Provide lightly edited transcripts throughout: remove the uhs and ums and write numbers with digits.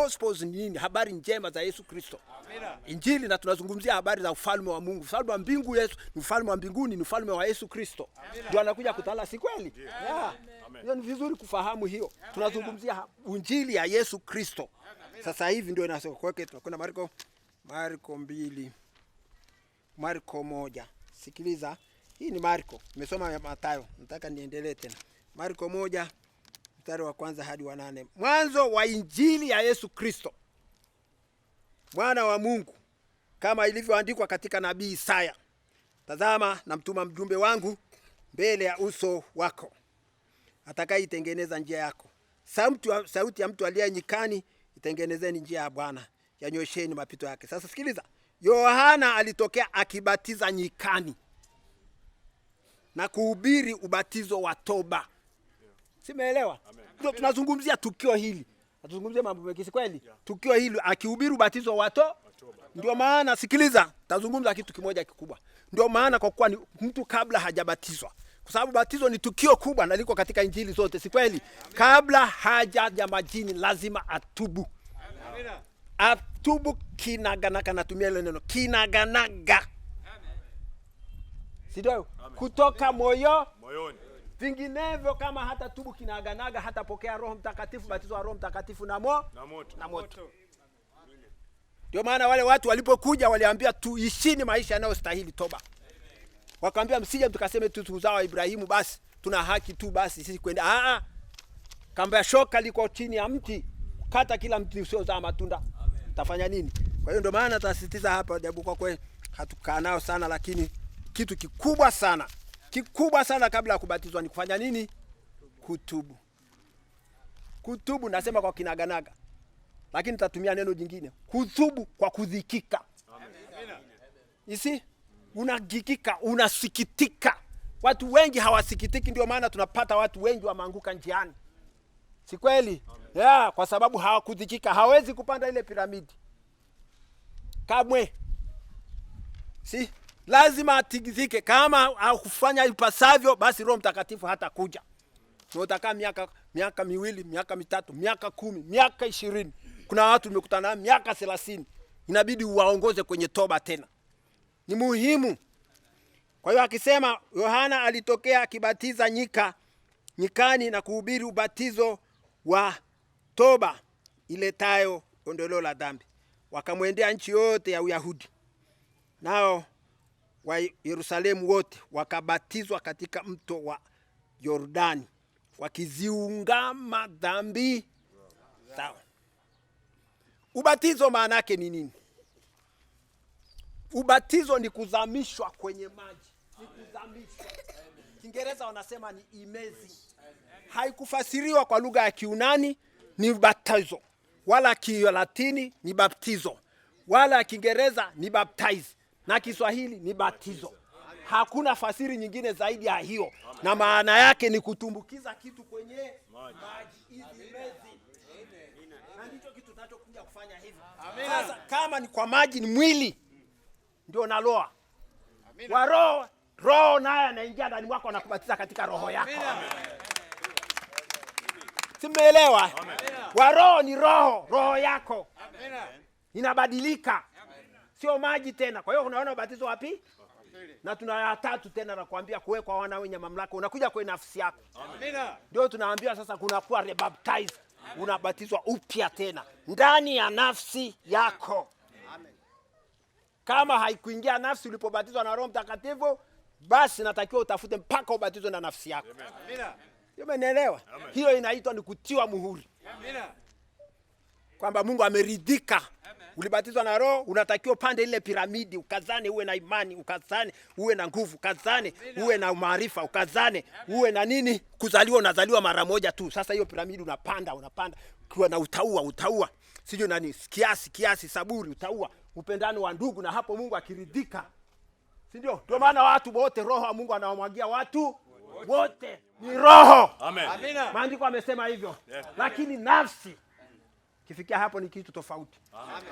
Gospels ni nini? Habari njema za Yesu Kristo, Injili, na tunazungumzia habari za ufalme wa Mungu. Ufalme wa mbingu, Yesu ni ufalme wa mbinguni, ni ufalme wa Yesu Kristo, ndio anakuja kutawala, si kweli? Yeah. Hiyo ni vizuri kufahamu hiyo. Tunazungumzia Injili ya Yesu Kristo sasa hivi, ndio inasema kwake. Tunakwenda Marko, Marko 2, Marko 1. Sikiliza, hii ni Marko, nimesoma ya Mathayo, nataka niendelee tena. Marko 1 mstari wa 1 hadi wa 8. Mwanzo wa Injili ya Yesu Kristo, mwana wa Mungu, kama ilivyoandikwa katika nabii Isaya: tazama, namtuma mjumbe wangu mbele ya uso wako, atakayeitengeneza njia yako. Sauti ya mtu aliye nyikani, itengenezeni njia ya Bwana, yanyosheni mapito yake. Sasa sikiliza, Yohana alitokea akibatiza nyikani na kuhubiri ubatizo wa toba. Simeelewa? Ndio tunazungumzia tukio hili. Hatuzungumzie mambo mengi, si kweli? Yeah. Tukio hili akihubiri ubatizo wa toba. Ndio maana sikiliza, tazungumza kitu kimoja kikubwa. Ndio maana kwa kuwa ni mtu kabla hajabatizwa, kwa sababu batizo ni tukio kubwa na liko katika injili zote, si kweli? Kabla hajaja majini lazima atubu. Amina. Atubu kinaganaga, natumia ile neno kinaganaga. Si ndio? Kutoka moyo moyoni. Vinginevyo kama hata tubu kinaganaga, hatapokea Roho Mtakatifu, batizo wa Roho Mtakatifu na na moto. Na moto. Ndio maana wale watu walipokuja waliambia tuishini maisha yanayostahili toba. Wakaambia msije tukaseme tu uzao wa Ibrahimu basi tuna haki tu basi sisi kwenda. Kamba shoka liko chini ya mti, kata kila mti usiozaa matunda. Utafanya nini? Kwa hiyo ndio maana tasisitiza hapa, japo kwa kweli hatukaa nao sana, lakini kitu kikubwa sana, kikubwa sana kabla ya kubatizwa ni kufanya nini? Kutubu. Kutubu nasema kwa kinaganaga, lakini nitatumia neno jingine, kutubu kwa kudhikika. Isi unagikika, unasikitika. Watu wengi hawasikitiki, ndio maana tunapata watu wengi wameanguka njiani, si kweli? Yeah, kwa sababu hawakudhikika, hawezi kupanda ile piramidi kamwe. Si lazima atigizike. Kama hakufanya ipasavyo, basi Roho Mtakatifu hatakuja. Na utakaa miaka 2, miaka 3, miaka 10, miaka 20. Kuna watu nimekutana nao miaka 30. Inabidi uwaongoze kwenye toba tena. Ni muhimu. Kwa hiyo akisema Yohana alitokea akibatiza nyikani na kuhubiri ubatizo wa toba iletayo ondoleo la dhambi. Wakamwendea nchi yote ya Uyahudi, nao wa Yerusalemu wote wakabatizwa katika mto wa Yordani, wakiziungama dhambi zao. Ubatizo maana yake ni nini? Ubatizo ni kuzamishwa kwenye maji, ni kuzamishwa. Kiingereza wanasema ni immersion. Haikufasiriwa kwa lugha ya Kiunani ni baptizo, wala Kilatini ni baptizo, wala Kiingereza ni baptize, na Kiswahili ni batizo. Hakuna fasiri nyingine zaidi ya hiyo. Na maana yake ni kutumbukiza kitu kwenye maji. Na ndicho kitu tunachokuja kufanya hivi. Sasa kama ni kwa maji, ni mwili ndio naloa. Wa roho, roho naye anaingia ndani mwako na kubatiza katika roho yako. Simeelewa? Wa roho ni roho, roho yako. Inabadilika. Sio maji tena. Kwa hiyo unaona ubatizo wapi? Na tuna ya tatu tena nakwambia, kuwekwa wana wenye mamlaka. Unakuja kwenye nafsi yako. Amina. Ndio tunaambiwa sasa kuna kuwa rebaptize. Unabatizwa upya tena ndani ya nafsi yako. Amen. Kama haikuingia nafsi ulipobatizwa na Roho Mtakatifu, basi natakiwa utafute mpaka ubatizwe na nafsi yako. Amina. Umenielewa? Hiyo inaitwa ni kutiwa muhuri. Amina. Kwamba Mungu ameridhika. Ulibatizwa na Roho, unatakiwa upande ile piramidi, ukazane uwe na imani, ukazane uwe na nguvu, ukazane uwe na maarifa, ukazane uwe na nini? Kuzaliwa unazaliwa mara moja tu. Sasa hiyo piramidi unapanda, unapanda ukiwa na utaua, utaua. Sijui nani, kiasi, kiasi, saburi, utaua, upendano wa ndugu, na hapo Mungu akiridhika. Si ndio? Ndio maana watu wote Roho wa Mungu anawamwagia watu wote. Ni Roho. Amen. Amina. Maandiko amesema hivyo. Yeah. Lakini nafsi kifikia hapo ni kitu tofauti.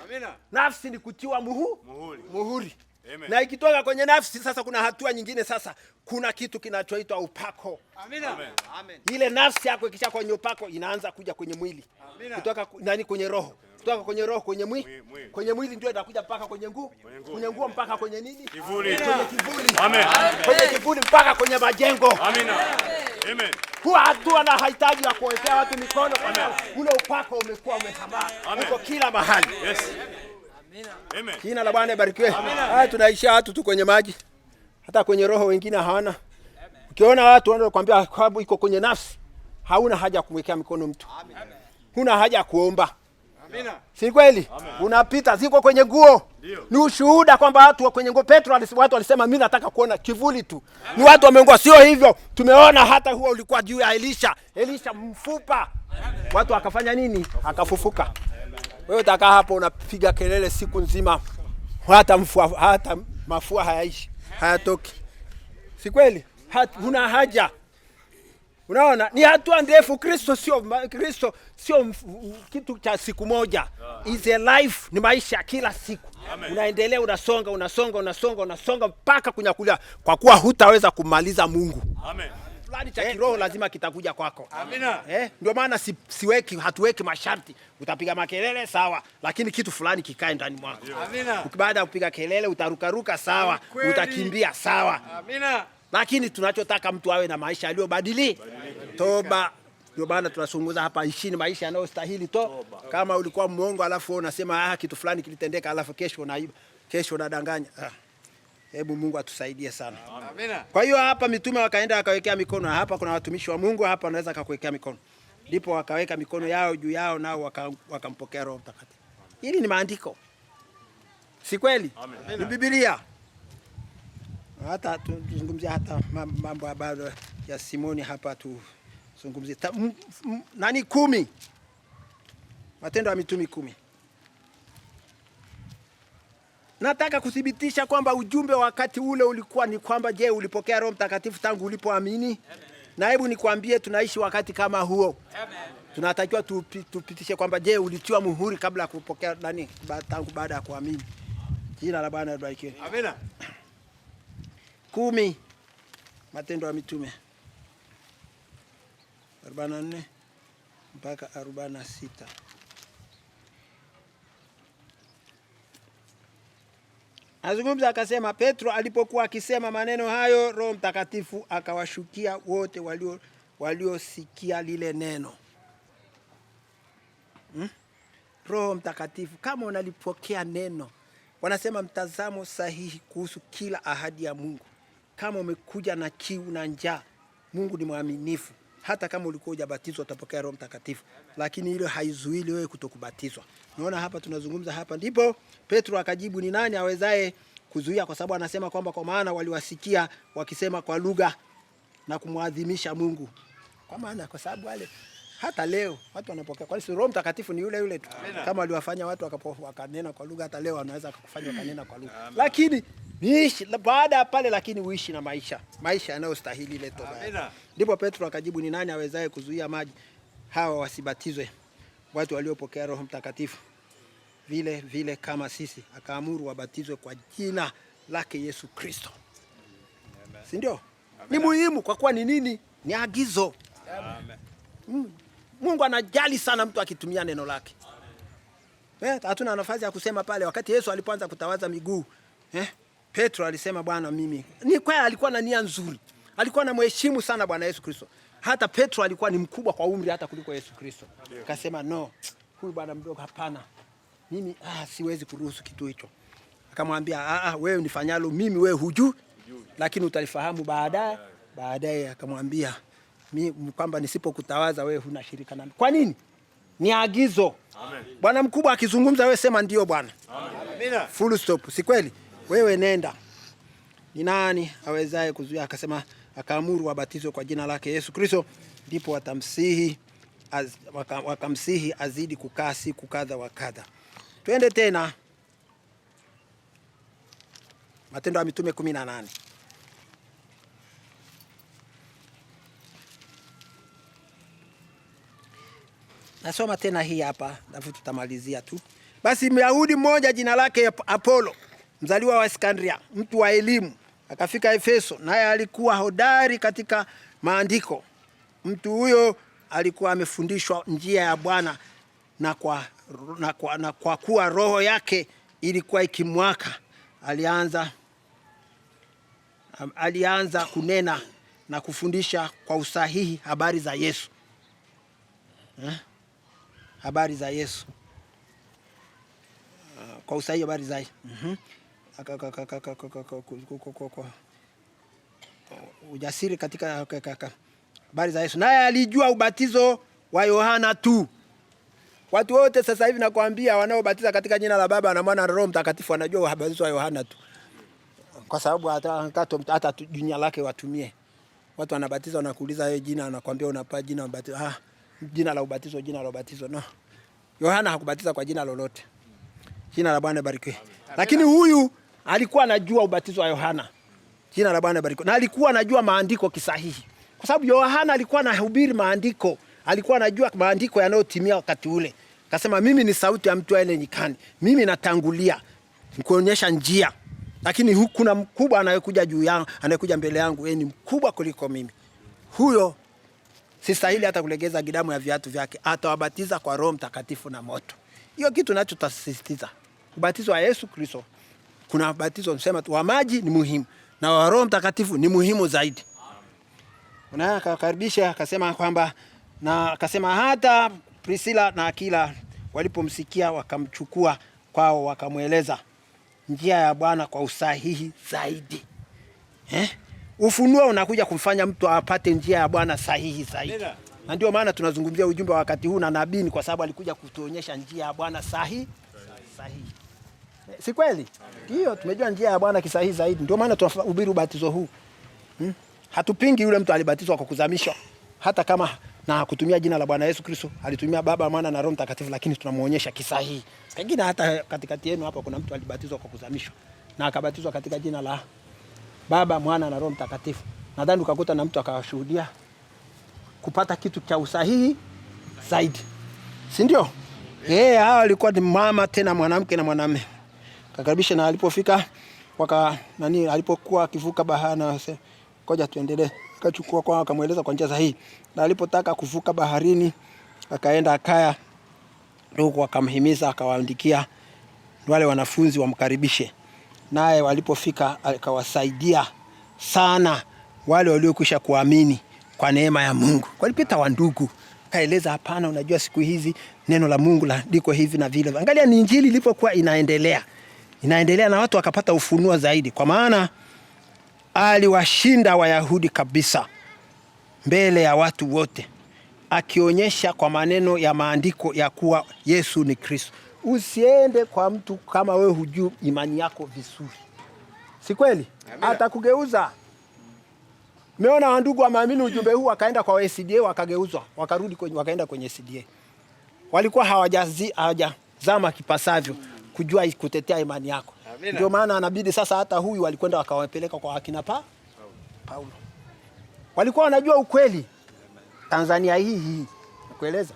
Amina. Nafsi ni kutiwa Muhuri. Muhuri. Amen. Na ikitoka kwenye nafsi sasa kuna hatua nyingine sasa. Kuna kitu kinachoitwa upako. Amina. Amen. Amen. Ile nafsi yako ikisha kwenye upako inaanza kuja kwenye mwili. Amina. Kutoka nani kwenye roho. Kutoka kwenye roho kwenye mwili, Mwili. kwenye mwili ndio inakuja mpaka kwenye nguo, nguo. kwenye nguo mpaka kwenye nini? Kivuli. Kwenye kivuli. Amen. Kwenye kivuli mpaka kwenye majengo. Amina. Amen. Huwa hatua na hahitaji ya kuwekea watu mikono kwa sababu ule upako umekuwa umesambaa Amen. uko kila mahali. Yes. Amen. Jina la Bwana ibarikiwe. Haya, tunaishia watu tu kwenye maji, hata kwenye roho wengine hawana. Ukiona watu wanakuambia kwabu iko kwenye nafsi, hauna haja ya kumwekea mikono mtu, huna haja ya kuomba. Amina. Si kweli? Unapita ziko kwenye nguo. Ndio. Ni ushuhuda kwamba watu wa kwenye nguo. Petro watu walisema mimi nataka kuona kivuli tu. Ni watu wameungua, sio hivyo. Tumeona hata huo ulikuwa juu ya Elisha. Elisha mfupa. Watu wakafanya nini? Akafufuka. Wewe utakaa hapo unapiga kelele siku nzima. Hata mfua, hata mafua hayaishi, hayatoki. Si kweli? Huna haja. Unaona, ni hatua ndefu. Kristo sio kitu cha siku moja. Is a life, ni maisha kila siku. Amen. Unaendelea, unasonga, unasonga, unasonga, unasonga mpaka kunyakulia, kwa kuwa hutaweza kumaliza Mungu. Amen. Fulani cha kiroho lazima kitakuja kwako. Amina. Ndio maana siweki, hatuweki masharti. Utapiga makelele sawa, lakini kitu fulani kikae ndani mwako. Amina. Baada ya kupiga kelele utarukaruka sawa, Kweli. utakimbia sawa. Amina. Lakini tunachotaka mtu awe na maisha aliyobadili toba. Ndio maana tunazungumza hapa, ishini maisha yanayostahili to. Kama ulikuwa mwongo alafu wewe unasema kitu fulani kilitendeka, alafu kesho unaiba, kesho unadanganya. Hebu Mungu atusaidie sana. Amina. Kwa hiyo hapa mitume wakaenda wakawekea mikono. Hapa kuna watumishi wa Mungu hapa wanaweza kukuwekea mikono. Ndipo wakaweka mikono yao juu yao nao wakampokea Roho Mtakatifu. Hili ni maandiko. Si kweli? Amen. Ni Biblia. Hata tuzungumzie hata mambo bado ya Simoni hapa tuzungumzie. Nani 10? Matendo ya Mitume 10. Nataka kuthibitisha kwamba ujumbe wakati ule ulikuwa ni kwamba, je, ulipokea Roho Mtakatifu tangu ulipoamini? Na hebu nikwambie, tunaishi wakati kama huo. Amen. Tunatakiwa tupitishe kwamba, je, ulitiwa muhuri kabla ya kupokea nani, tangu baada ya kuamini. Jina la Bwana libarikiwe. Amina. 10 Matendo ya Mitume 44 mpaka 46. Azungumza akasema, Petro alipokuwa akisema maneno hayo, Roho Mtakatifu akawashukia wote waliosikia lile neno. Roho Mtakatifu, kama unalipokea neno, wanasema mtazamo sahihi kuhusu kila ahadi ya Mungu. Kama umekuja na kiu na njaa, Mungu ni mwaminifu. Hata kama ulikuwa hujabatizwa utapokea Roho Mtakatifu, lakini hilo haizuili wewe kutokubatizwa. Unaona hapa tunazungumza hapa, ndipo Petro akajibu, ni nani awezaye kuzuia? Kwa sababu anasema kwamba kwa maana waliwasikia wakisema kwa lugha na kumwadhimisha Mungu. Kwa maana, kwa sababu wale hata leo watu wanapokea. Kwa hiyo Roho Mtakatifu ni yule yule tu. Kama waliwafanya watu wakanena kwa lugha, hata leo wanaweza kukufanya wakanena kwa lugha. Lakini niishi baada ya pale, lakini uishi na maisha yanayostahili ile toba. Amina. Ndipo Petro akajibu, ni nani awezaye kuzuia maji hawa wasibatizwe, watu waliopokea Roho Mtakatifu vile vile kama sisi? Akaamuru wabatizwe kwa jina lake Yesu Kristo. Si ndio? Ni muhimu kwa kuwa ni nini? Ni agizo. Amen. Mungu anajali sana mtu akitumia neno lake. Hatuna nafasi ya kusema pale wakati Yesu alipoanza kutawaza miguu. Petro alisema, Bwana mimi. Ni kweli alikuwa na nia nzuri. Alikuwa anamheshimu sana Bwana Yesu Kristo. Hata Petro alikuwa ni mkubwa kwa umri hata kuliko Yesu Kristo. Akasema no, huyu bwana mdogo hapana. Mimi siwezi kuruhusu kitu hicho. Akamwambia, wewe unifanyalo mimi wewe hujui, lakini utalifahamu baadaye. Baadaye akamwambia kwamba nisipokutawaza wewe huna shirika nami. Kwa nini? Ni agizo. Amen. Bwana mkubwa akizungumza wewe sema ndio bwana. Amina. Full stop. Si kweli? Wewe nenda. Ni nani awezaye kuzuia? Akasema, akaamuru wabatizwe kwa jina lake Yesu Kristo, ndipo wakamsihi azidi kukaa siku kadha wa kadha. Twende tena Matendo ya Mitume 18. Nasoma tena hii hapa, alafu tutamalizia tu. Basi Myahudi mmoja jina lake Apollo, mzaliwa wa Iskandria, mtu wa elimu, akafika Efeso, naye alikuwa hodari katika maandiko. Mtu huyo alikuwa amefundishwa njia ya Bwana, na kwa na kwa kuwa roho yake ilikuwa ikimwaka, alianza kunena na kufundisha kwa usahihi habari za Yesu, eh? Habari za Yesu. Ah, kwa usahihi habari za ujasiri katika habari za Yesu. Naye alijua ubatizo wa Yohana tu. Watu wote sasa hivi nakwambia, wanaobatiza katika jina la Baba na Mwana na Roho Mtakatifu wanajua ubatizo wa Yohana tu, kwa sababu hata jina lake watumie. Watu wanabatiza, wanakuuliza wewe jina, anakuambia unapa jina ubatizo. Ah, jina la ubatizo, jina la ubatizo. No. Yohana hakubatiza kwa jina lolote. Jina la Bwana barikiwe. Lakini huyu alikuwa anajua ubatizo wa Yohana. Jina la Bwana barikiwe. Na alikuwa anajua maandiko kisahihi. Kwa sababu Yohana alikuwa anahubiri maandiko, alikuwa anajua maandiko yanayotimia wakati ule. Akasema mimi ni sauti ya mtu aende nyikani. Mimi natangulia kuonyesha njia. Lakini huku kuna mkubwa anayekuja juu yangu, anayekuja mbele yangu, yeye ni mkubwa kuliko mimi. Huyo sistahili hata kulegeza gidamu ya viatu vyake. Atawabatiza kwa Roho Mtakatifu na moto. Hiyo kitu nacho tutasisitiza. Ubatizo wa Yesu Kristo. Kuna ubatizo msema tu wa maji ni muhimu na wa Roho Mtakatifu ni muhimu zaidi. Na akakaribisha akasema kwamba na akasema hata Priscilla na Akila walipomsikia wakamchukua kwao wakamweleza njia ya Bwana kwa usahihi zaidi. Eh? Ufunuo unakuja kumfanya mtu apate njia ya Bwana sahihi zaidi. Na ndio maana tunazungumzia ujumbe wa wakati huu na nabii, kwa sababu alikuja kutuonyesha njia ya Bwana sahihi sahihi. Si kweli? Ndio, tumejua njia ya Bwana kisahihi zaidi. Ndio maana tunahubiri ubatizo huu. Hatupingi yule mtu alibatizwa kwa kuzamishwa, hata kama na kutumia jina la Bwana Yesu Kristo, alitumia Baba, Mwana na Roho Mtakatifu, lakini tunamuonyesha kisahihi. Pengine hata katikati yenu hapa kuna mtu alibatizwa kwa kuzamishwa na akabatizwa katika jina la Baba, Mwana na Roho Mtakatifu. Nadhani ukakuta na mtu akawashuhudia kupata kitu cha usahihi zaidi, si ndio? Eh, hawa walikuwa ni mama tena mwanamke na mwanamume. Kakaribisha na alipofika waka nani, alipokuwa akivuka bahari na ngoja tuendelee. Akachukua kwa akamweleza kwa njia sahihi. Na alipotaka kuvuka baharini akaenda Akaya, ndugu akamhimiza akawaandikia wale wanafunzi wamkaribishe. Naye walipofika akawasaidia sana wale waliokwisha kuamini kwa neema ya Mungu. Walipita wandugu, kaeleza hapana, unajua siku hizi neno la Mungu liko hivi na vile. Angalia ni injili ilipokuwa inaendelea. Inaendelea na watu wakapata ufunuo zaidi, kwa maana aliwashinda Wayahudi kabisa mbele ya watu wote, akionyesha kwa maneno ya maandiko ya kuwa Yesu ni Kristo. Usiende kwa mtu kama wewe hujui imani yako vizuri, si kweli? Atakugeuza. Umeona wandugu wameamini ujumbe huu, wakaenda kwa SDA wakageuzwa, wakarudi kwenye, wakaenda kwenye SDA. Walikuwa hawajazama kipasavyo kujua kutetea imani yako. Ndio maana anabidi sasa hata huyu walikwenda wakawapeleka kwa akina Paulo. Walikuwa wanajua ukweli. Tanzania hii nakueleza.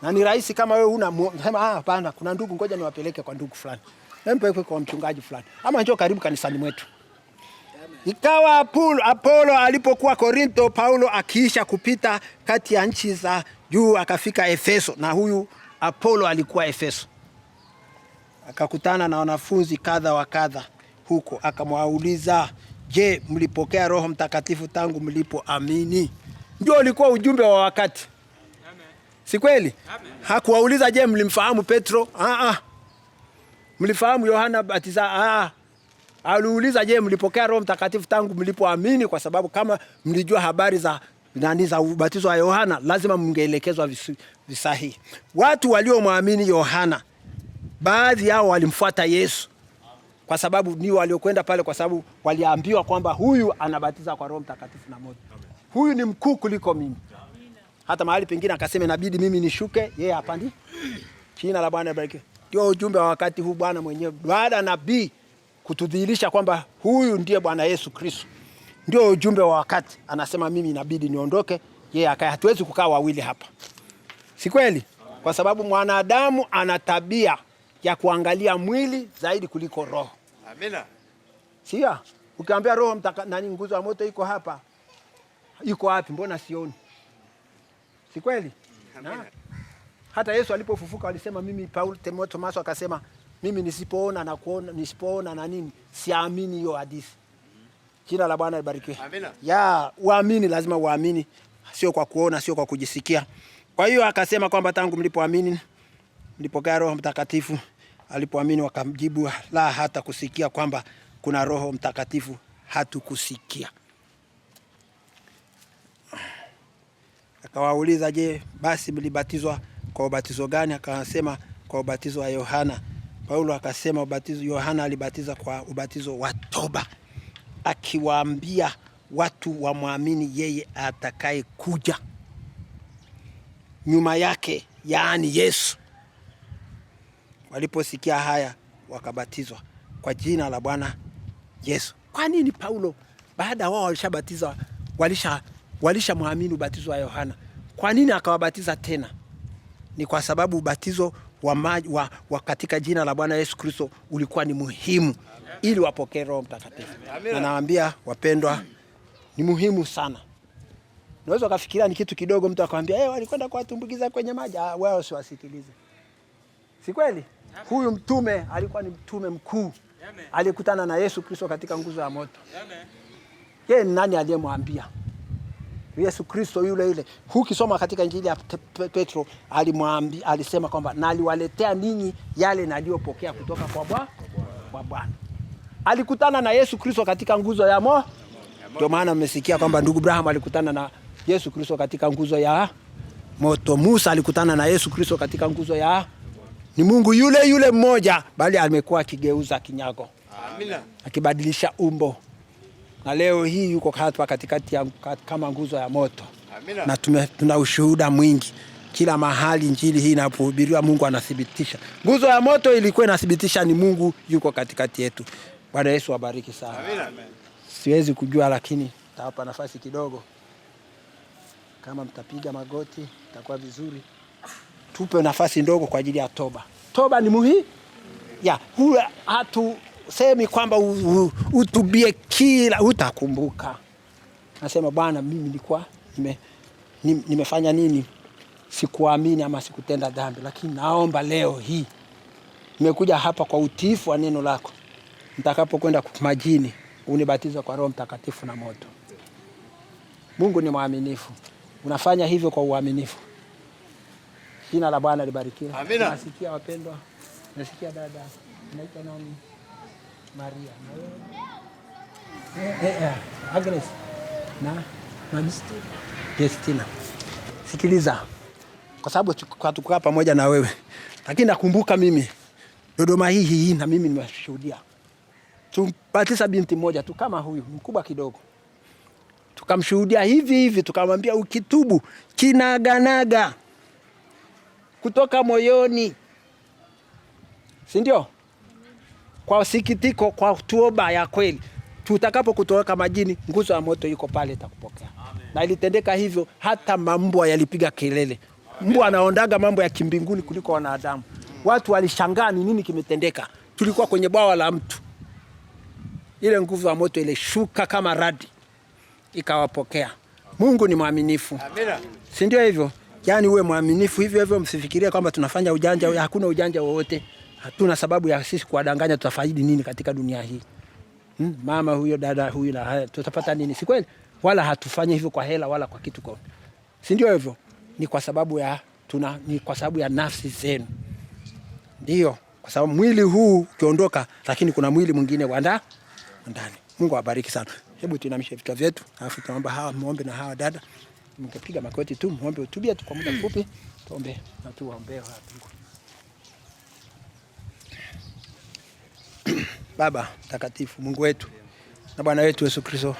Na ni rahisi kama wewe una sema ah, hapana, kuna ndugu, ngoja niwapeleke kwa ndugu fulani. Nimpeleke kwa mchungaji fulani. Ama njoo karibu kanisani mwetu. Ikawa Apolo alipokuwa Korinto, Paulo akiisha kupita kati ya nchi za juu akafika Efeso. Na huyu Apolo alikuwa Efeso. Akakutana na wanafunzi kadha wa kadha huko, akamwauliza, je, mlipokea Roho Mtakatifu tangu mlipoamini? Ndio ulikuwa ujumbe wa wakati. Si kweli? Hakuwauliza, je, mlimfahamu Petro? Ah ah. Mlifahamu Yohana Batiza? Ah ah. Aliuliza, je, mlipokea Roho Mtakatifu tangu mlipoamini? Kwa sababu kama mlijua habari za nani za ubatizo wa Yohana, lazima mngeelekezwa visahihi. Watu waliomwamini Yohana, baadhi yao walimfuata Yesu kwa sababu ni waliokwenda pale, kwa sababu waliambiwa kwamba huyu anabatiza kwa Roho Mtakatifu na moto. Huyu ni mkuu kuliko mimi. Hata mahali pengine akasema inabidi mimi nishuke, yeye hapandi. Jina la Bwana libarikiwe. Ndio ujumbe wa wakati huu, Bwana mwenyewe baada nabii kutudhihirisha kwamba huyu ndiye Bwana Yesu Kristo. Ndio ujumbe wa wakati. Anasema mimi inabidi niondoke, yeye akae. Hatuwezi kukaa wawili hapa. Si kweli? Kwa sababu mwanadamu ana tabia ya kuangalia mwili zaidi kuliko roho. Amina. Sio? Ukiambia roho nani nguzo ya moto iko hapa. Iko wapi? Mbona sioni? Si kweli? Amina. Hata Yesu alipofufuka walisema mimi, Paulo Timotheo Tomaso akasema mimi nisipoona na kuona, nisipoona na nini siamini hiyo hadithi. Jina la Bwana libarikiwe. Amina. Ya, uamini, lazima uamini, sio kwa kuona, sio kwa kujisikia. Kwa hiyo akasema kwamba tangu mlipoamini mlipokea Roho Mtakatifu. Alipoamini wakamjibu, la hata kusikia kwamba kuna Roho Mtakatifu hatukusikia. Akawauliza, je, basi mlibatizwa kwa ubatizo gani? Akasema kwa ubatizo wa Yohana. Paulo akasema ubatizo Yohana alibatiza kwa ubatizo wa toba, akiwaambia watu wamwamini yeye atakaye kuja nyuma yake, yaani Yesu. Waliposikia haya wakabatizwa kwa jina la Bwana Yesu. Kwa nini Paulo baada wao walishabatizwa, walishamwamini ubatizo wa Yohana, kwa nini akawabatiza tena? Ni kwa sababu ubatizo wa maji wa katika jina la Bwana Yesu Kristo ulikuwa ni muhimu ili wapokee Roho Mtakatifu. Na nawaambia wapendwa, ni muhimu sana. Unaweza ukafikiria ni kitu kidogo, mtu akamwambia eh, walikwenda kuwatumbukiza kwenye maji. Ah, wao usiwasikilize. Si kweli? Huyu mtume alikuwa ni mtume mkuu. Alikutana na Yesu Kristo katika nguzo ya moto. Yeye ni nani aliyemwambia? Yesu Kristo yule yule. Ukisoma katika Injili ya Petro alimwambia, alisema kwamba naliwaletea ninyi yale naliyopokea kutoka kwa Bwana. Alikutana na Yesu Kristo katika nguzo ya moto. Ndio maana mmesikia kwamba ndugu Abraham alikutana na Yesu Kristo katika nguzo ya moto. Musa alikutana na Yesu Kristo katika nguzo ya, ni Mungu yule yule mmoja, bali amekuwa akigeuza kinyago. Amina. Akibadilisha umbo. Na leo hii yuko hapa katikati ya kama nguzo ya moto. Amina. Na tuna ushuhuda mwingi. Kila mahali injili hii inapohubiriwa Mungu anathibitisha. Nguzo ya moto ilikuwa inathibitisha ni Mungu yuko katikati yetu. Bwana Yesu awabariki sana. Amina. Siwezi kujua, lakini nitawapa nafasi kidogo. Kama mtapiga magoti itakuwa vizuri. Tupe nafasi ndogo kwa ajili ya toba. Toba ni muhimu. Ya, huwa hatusemi kwamba utubie kila utakumbuka. Nasema Bwana, mimi nilikuwa nimefanya nini? Sikuamini ama sikutenda dhambi, lakini naomba leo hii nimekuja hapa kwa utiifu wa neno lako. Nitakapokwenda majini unibatize kwa Roho Mtakatifu na moto. Mungu ni mwaminifu. Unafanya hivyo kwa uaminifu. Jina la Bwana libarikiwe. Amina. Nasikia wapendwa. Nasikia dada. Unaitwa nani? Maria. Na wewe? Agnes. Na nani? Justina. Sikiliza. Kwa sababu hatukukaa pamoja na wewe. Lakini nakumbuka mimi Dodoma hii na mimi nimeshuhudia. Tumpatisa binti moja tu kama huyu, mkubwa kidogo. Tukamshuhudia hivi hivi, tukamwambia ukitubu kinaganaga kutoka moyoni, si ndio? Kwa sikitiko, kwa toba ya kweli, tutakapo kutoka majini, nguzo ya moto iko pale itakupokea. Na ilitendeka hivyo, hata mambwa yalipiga kelele. Mbwa anaondaga mambo ya kimbinguni kuliko wanadamu. Watu walishangaa ni nini kimetendeka. Tulikuwa kwenye bwawa la mtu, ile nguvu ya moto ilishuka kama radi ikawapokea. Mungu ni mwaminifu. Amina. Si ndio hivyo? Yaani uwe mwaminifu hivyo hivyo, msifikirie kwamba tunafanya ujanja. Hakuna ujanja wowote. Hatuna sababu ya sisi kuwadanganya tutafaidi nini katika dunia hii. Mama huyo, dada huyu, na haya tutapata nini? Si kweli? Wala hatufanyi hivyo kwa hela wala kwa kitu kwa. Si ndio hivyo? Ni kwa sababu ya ni kwa sababu ya nafsi zenu. Ndio, kwa sababu mwili huu ukiondoka, lakini kuna mwili mwingine wa ndani. Mungu awabariki sana. Hebu tuinamishe vichwa vyetu, alafu tunaomba hawa muombe na hawa dada. Mkipiga magoti tu muombe, utubie tu kwa muda mfupi, tuombe na tuwaombee hawa. Baba mtakatifu, Mungu wetu na Bwana wetu Yesu Kristo,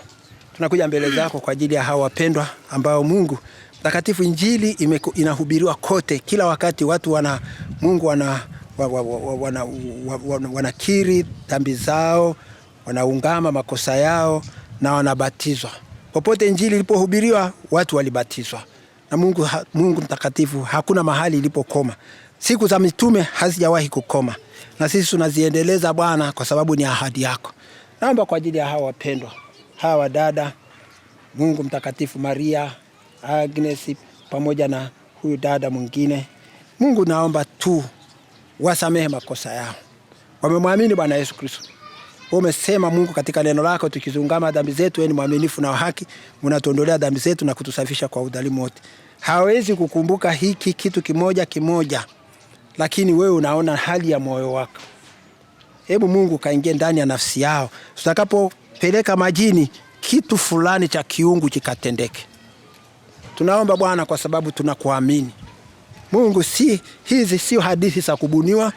tunakuja mbele zako kwa ajili ya hawa wapendwa ambao Mungu mtakatifu, injili inahubiriwa kote kila wakati, watu wana Mungu wanakiri dhambi zao, wanaungama makosa yao na wanabatizwa. Popote injili ilipohubiriwa watu walibatizwa. Na Mungu mtakatifu, hakuna mahali ilipokoma. Siku za mitume hazijawahi kukoma. Na sisi tunaziendeleza Bwana kwa sababu ni ahadi yako. Naomba kwa ajili ya hawa wapendwa, hawa dada, Mungu mtakatifu, Maria, Agnes pamoja na huyu dada mwingine, Mungu, naomba tu wasamehe makosa yao. Wamemwamini Bwana Yesu Kristo. Umesema Mungu katika neno lako, tukizungama dhambi zetu, wewe ni mwaminifu na wa haki, unatuondolea dhambi zetu na kutusafisha kwa udhalimu wote. Hawezi kukumbuka hiki kitu kimoja kimoja, lakini wewe unaona hali ya moyo wako. Hebu Mungu kaingie ndani ya nafsi yao, tutakapopeleka majini kitu fulani cha kiungu kikatendeke. Tunaomba Bwana kwa sababu tunakuamini Mungu. Si hizi sio hadithi za kubuniwa,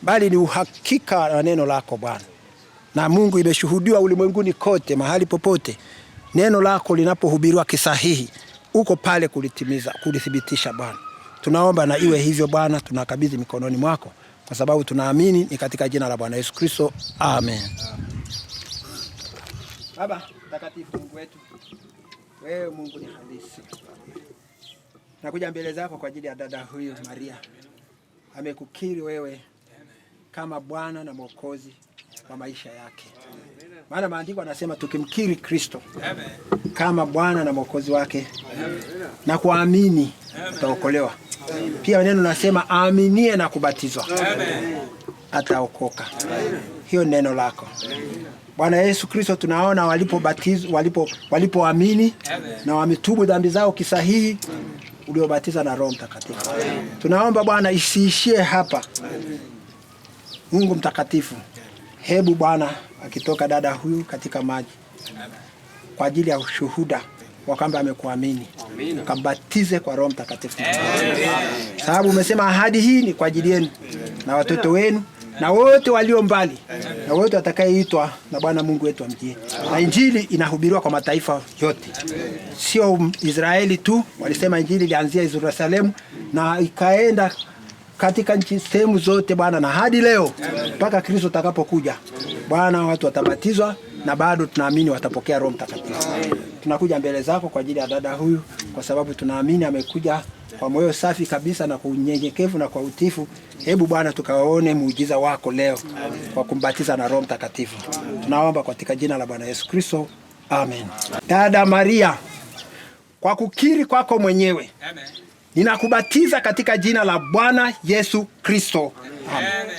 bali ni uhakika wa neno lako Bwana. Na Mungu, imeshuhudiwa ulimwenguni kote, mahali popote neno lako linapohubiriwa kisahihi, uko pale kulitimiza, kulithibitisha Bwana. Tunaomba na iwe hivyo Bwana, tunakabidhi mikononi mwako kwa sababu tunaamini ni katika jina la Bwana Yesu Kristo, amen. Baba mtakatifu, Mungu wetu, wewe Mungu ni halisi. Nakuja mbele zako kwa ajili ya dada huyu Maria. Amekukiri wewe kama Bwana na Mwokozi wa maisha yake. Maana maandiko anasema tukimkiri Kristo kama Bwana na Mwokozi wake na kuamini utaokolewa. Pia neno nasema aaminie na kubatizwa ataokoka. Hiyo neno lako Bwana Yesu Kristo. Tunaona walipobatizwa, walipoamini na wametubu dhambi zao kisahihi, uliobatiza na Roho Mtakatifu. Tunaomba Bwana isiishie hapa. Mungu mtakatifu, hebu Bwana akitoka dada huyu katika maji kwa ajili ya ushuhuda wa kwamba amekuamini, ukambatize kwa Roho Mtakatifu, sababu umesema ahadi hii ni kwa ajili yenu na watoto wenu na wote walio mbali na wote watakayeitwa na Bwana Mungu wetu amjie. Na injili inahubiriwa kwa mataifa yote, sio Israeli tu. Walisema injili ilianzia Yerusalemu na ikaenda katika nchi sehemu zote Bwana, na hadi leo mpaka Kristo atakapokuja Bwana, watu watabatizwa na bado tunaamini watapokea Roho Mtakatifu. Tunakuja mbele zako kwa ajili ya dada huyu, kwa sababu tunaamini amekuja kwa moyo safi kabisa na kwa unyenyekevu na kwa utiifu. Hebu Bwana tukaone muujiza wako leo kwa kumbatiza na Roho Mtakatifu. Tunaomba katika jina la Bwana Yesu Kristo, amen. Dada Maria, kwa kukiri kwako mwenyewe ninakubatiza katika jina la Bwana Yesu Kristo. Amen.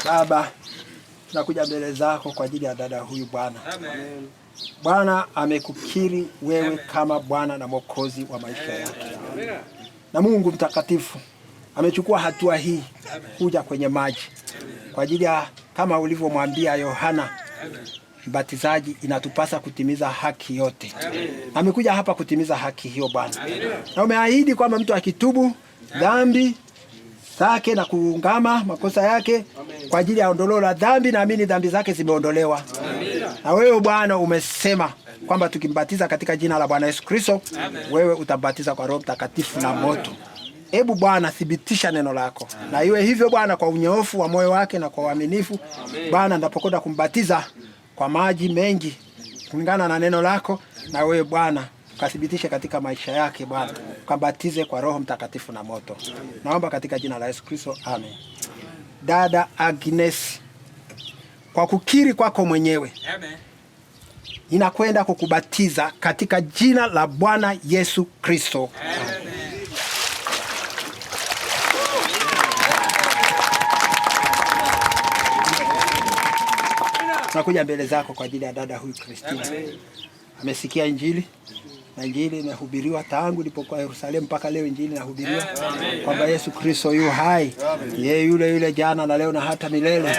Baba, tunakuja mbele zako kwa ajili ya dada huyu Bwana. Bwana amekukiri wewe kama Bwana na Mwokozi wa maisha yake. Na Mungu mtakatifu amechukua hatua hii kuja kwenye maji kwa ajili ya kama ulivyomwambia Yohana Mbatizaji, inatupasa kutimiza haki yote. Amekuja hapa kutimiza haki hiyo Bwana, na umeahidi kwamba mtu akitubu dhambi zake na kuungama makosa yake kwa ajili ya ondoleo la dhambi, naamini dhambi zake zimeondolewa. Na wewe Bwana umesema kwamba tukimbatiza katika jina la Bwana Yesu Kristo, wewe utabatiza kwa Roho Mtakatifu na moto. Hebu Bwana thibitisha neno lako, na iwe hivyo Bwana, kwa unyoofu wa moyo wake na kwa uaminifu Bwana, ndapokwenda kumbatiza kwa maji mengi kulingana na neno lako, na wewe Bwana ukathibitishe katika maisha yake Bwana, ukambatize kwa Roho Mtakatifu na moto. Naomba katika jina la Yesu Kristo, amen. Dada Agnes, kwa kukiri kwako mwenyewe ninakwenda kukubatiza katika jina la Bwana Yesu Kristo. Tunakuja mbele zako kwa ajili ya dada huyu Christina. Amesikia injili na injili imehubiriwa tangu ilipokuwa Yerusalemu mpaka leo. Injili inahubiriwa kwamba Yesu Kristo yu hai, yeye yule yule jana na leo na hata milele,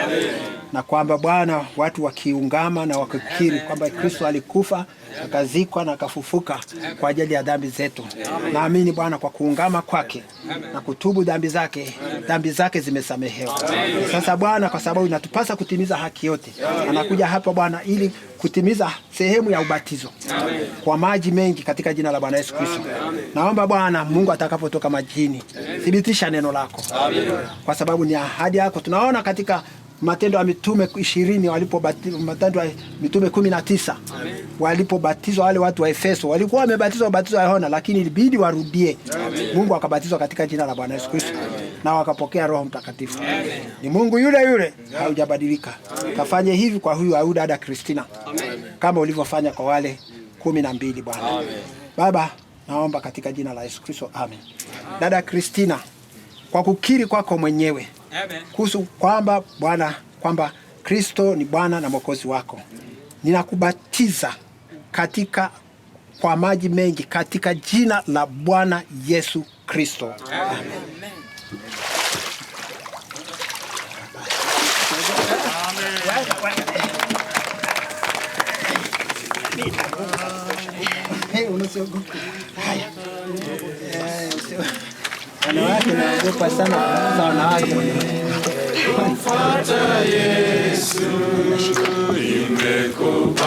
na kwamba Bwana, watu wakiungama na wakikiri kwamba Kristo alikufa akazikwa na akafufuka kwa ajili ya dhambi zetu. Naamini Bwana, kwa kuungama kwake na kutubu dhambi zake, dhambi zake zimesamehewa. Sasa Bwana, kwa sababu inatupasa kutimiza haki yote, anakuja hapa Bwana ili kutimiza sehemu ya ubatizo kwa maji mengi katika jina la Bwana Yesu Kristo. Naomba Bwana Mungu atakapotoka majini, thibitisha neno lako, kwa sababu ni ahadi yako. Tunaona katika Matendo ya Mitume 20 walipobatizwa, Matendo ya Mitume 19 walipobatizwa wale watu wa Efeso walikuwa wamebatizwa ubatizo wa Yohana, lakini ilibidi warudie. Mungu akabatizwa katika jina la Bwana Yesu Kristo. Na wakapokea Roho Mtakatifu. Ni Mungu yule yule, haujabadilika. Kafanye hivi kwa huyu au dada Christina. Kama ulivyofanya kwa wale 12 Bwana. Baba, naomba katika jina la Yesu Kristo, amen. Dada Christina, kwa kukiri kwako mwenyewe kuhusu kwamba Bwana, kwamba Kristo ni Bwana na Mwokozi wako, ninakubatiza katika kwa maji mengi katika jina la Bwana Yesu Kristo. Amen. Haya. Wanawake naogopa sana za wanawake. Kumfuata Yesu nimekubali,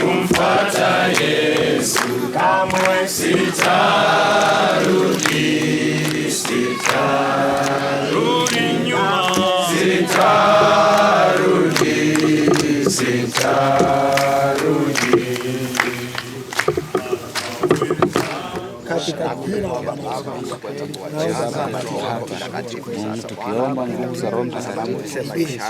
kumfuata Yesu kamwe sitarudi, sitarudi nyuma, sitarudi, sitarudi. Katika jina la Bwana Yesu Kristo. Mungu, tukiomba nguvu za Roho Mtakatifu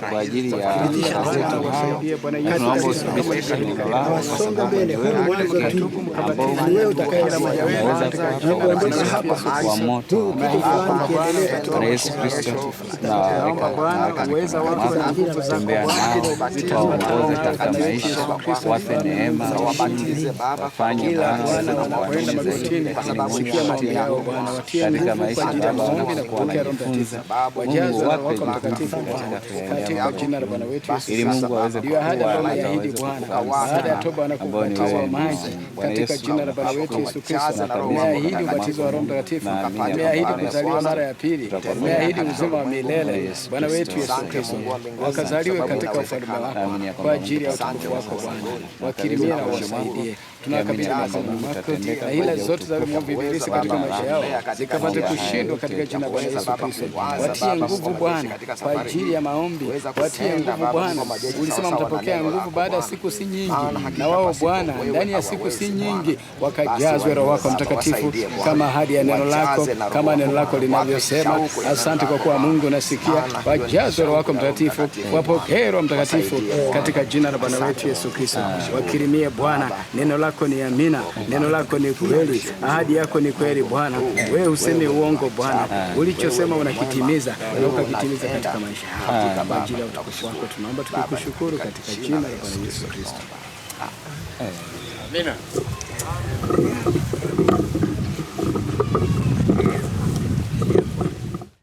kwa ajili ya zetu hao, tunaomba uthibitishe neno lako, kwa Wasonga sababu mbele, ni huu ni wewe mwanzo pekee tu. ambao Ni wewe utakayesema unaweza na hapa kwa moto. Kitu fulani kiendelee katika Bwana Yesu Kristo, tunawaweka mkononi mwako, tembea nao, waongoze katika maisha, wape neema, ushindi, wafanye Bwana waweze kukuamini zaidi, lakini Mungu watie katika maisha Baba, wanapokuwa wanajifunza, Mungu wape juhudi katika kuyaendea mambo, ili Mungu aweze kukua na aweze kukupa msaada ambao ni wewe Mungu. Bwana Yesu, tunakabidhi mkononi mwako, naamini ya kwamba Bwana Yesu tutakuwa pamoja nao. Yesu Bwana wetu Kristo, Yesu Kristo, asante. wakazaliwe katika ufalme wako Naamini ya kwa kwamba ajili ya Mungu utukufu wako atatenda Bwana, sana. wakirimie na Nakabidhi mikononi mwako. wasaidie. Naamini Tunawakabidhi ya kwamba mikononi Mungu mwako utatendeka na kwa hila ajili ya zote za utukufu mwovu ibilisi katika Baba, maisha yao zikapate haya kushindwa yote katika jina la Bwana Yesu Kristo. Watie nguvu Bwana kwa ajili ya maombi, watie nguvu Bwana. Ulisema mtapokea nguvu baada ya siku si nyingi, na wao Bwana ndani ya siku si nyingi wakajazwe Roho wako Mtakatifu kama ahadi ya neno lako, kama neno lako linavyosema. Asante kwa kuwa Mungu nasikia, wajazwe Roho wako Mtakatifu, wapokee Roho Mtakatifu katika jina la Bwana wetu Yesu Kristo. Wakirimie Bwana, neno lako ni amina, neno lako ni kweli, ahadi yako ni kweli Bwana. Wewe husemi uongo Bwana, ulichosema unakitimiza na ukakitimiza katika maisha yao. Kwa ajili ya utukufu wako tunaomba tukikushukuru katika jina la Bwana Yesu Kristo. Amina.